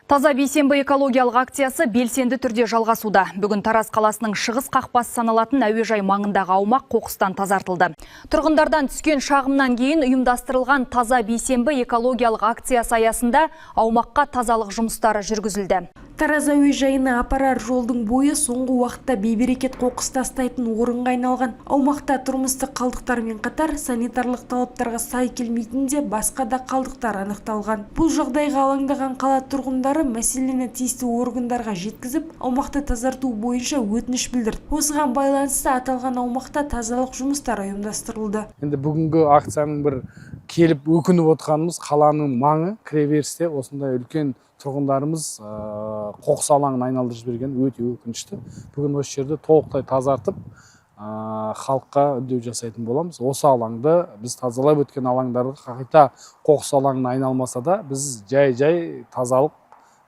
Таза бейсенбі экологиялық акциясы белсенді түрде жалғасуда. Бүгін Тараз қаласының шығыс қақпасы саналатын әуежай маңындағы аумақ қоқыстан тазартылды. Тұрғындардан түскен шағымнан кейін ұйымдастырылған Таза бейсенбі экологиялық акциясы аясында аумаққа тазалық жұмыстары жүргізілді. Тараз әуежайына апарар жолдың бойы соңғы уақытта бейберекет қоқыс тастайтын орынға айналған. Аумақта тұрмыстық қалдықтармен қатар санитарлық талаптарға сай келмейтін де басқа да қалдықтар анықталған. Бұл жағдайға алаңдаған қала тұрғындары мәселені тиісті органдарға жеткізіп, аумақты тазарту бойынша өтініш білдірді. Осыған байланысты аталған аумақта тазалық жұмыстары ұйымдастырылды. Енді бүгінгі акцияның бір келіп өкініп отырғанымыз, қаланың маңы кіреберісте осындай үлкен тұрғындарымыз қоқыс алаңын айналдырып жіберген өте өкінішті. Бүгін осы жерді толықтай тазартып, халыққа үндеу жасайтын боламыз. Осы алаңды біз тазалап өткен алаңдарды қайта қоқыс алаңына айналмаса да, біз жай жай тазалық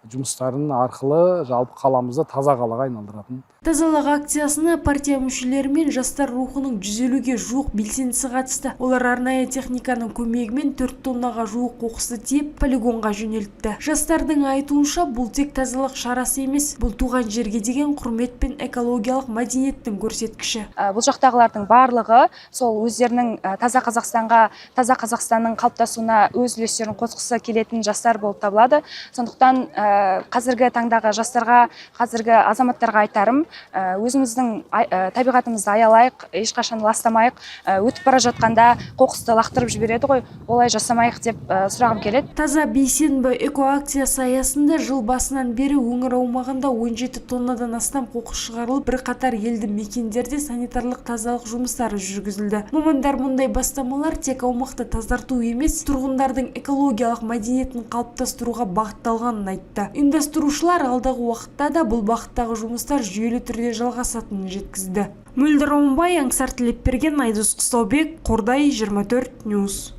жұмыстарын арқылы жалпы қаламызды таза қалаға айналдыратын. Тазалық акциясына партия мүшелері мен жастар рухының 150-ге жуық белсендісі қатысты. Олар арнайы техниканың көмегімен 4 тоннаға жуық қоқысты тиеп, полигонға жөнелтті. Жастардың айтуынша, бұл тек тазалық шарасы емес, бұл туған жерге деген құрмет пен экологиялық мәдениеттің көрсеткіші. Бұл жақтағылардың барлығы сол өздерінің таза Қазақстанға, таза Қазақстанның қалыптасуына өз үлестерін қосқысы келетін жастар болып табылады. Сондықтан қазіргі таңдағы жастарға, қазіргі азаматтарға айтарым: өзіміздің табиғатымызды аялайық, ешқашан ластамайық. Өтіп бара жатқанда қоқысты лақтырып жібереді ғой, олай жасамайық деп сұрағым келеді. Таза бейсенбі экоакциясы аясында жыл басынан бері өңір аумағында 17 тоннадан астам қоқыс шығарылып, бірқатар елді мекендерде санитарлық тазалық жұмыстары жүргізілді. Мамандар мұндай бастамалар тек аумақты тазарту емес, тұрғындардың экологиялық мәдениетін қалыптастыруға бағытталғанын айтты. Ұйымдастырушылар алдағы уақытта да бұл бағыттағы жұмыстар жүйелі түрде жалғасатынын жеткізді. Мөлдір Оңбай, Аңсар Тілепберген, Айдос Қыстаубек, Қордай, 24 News.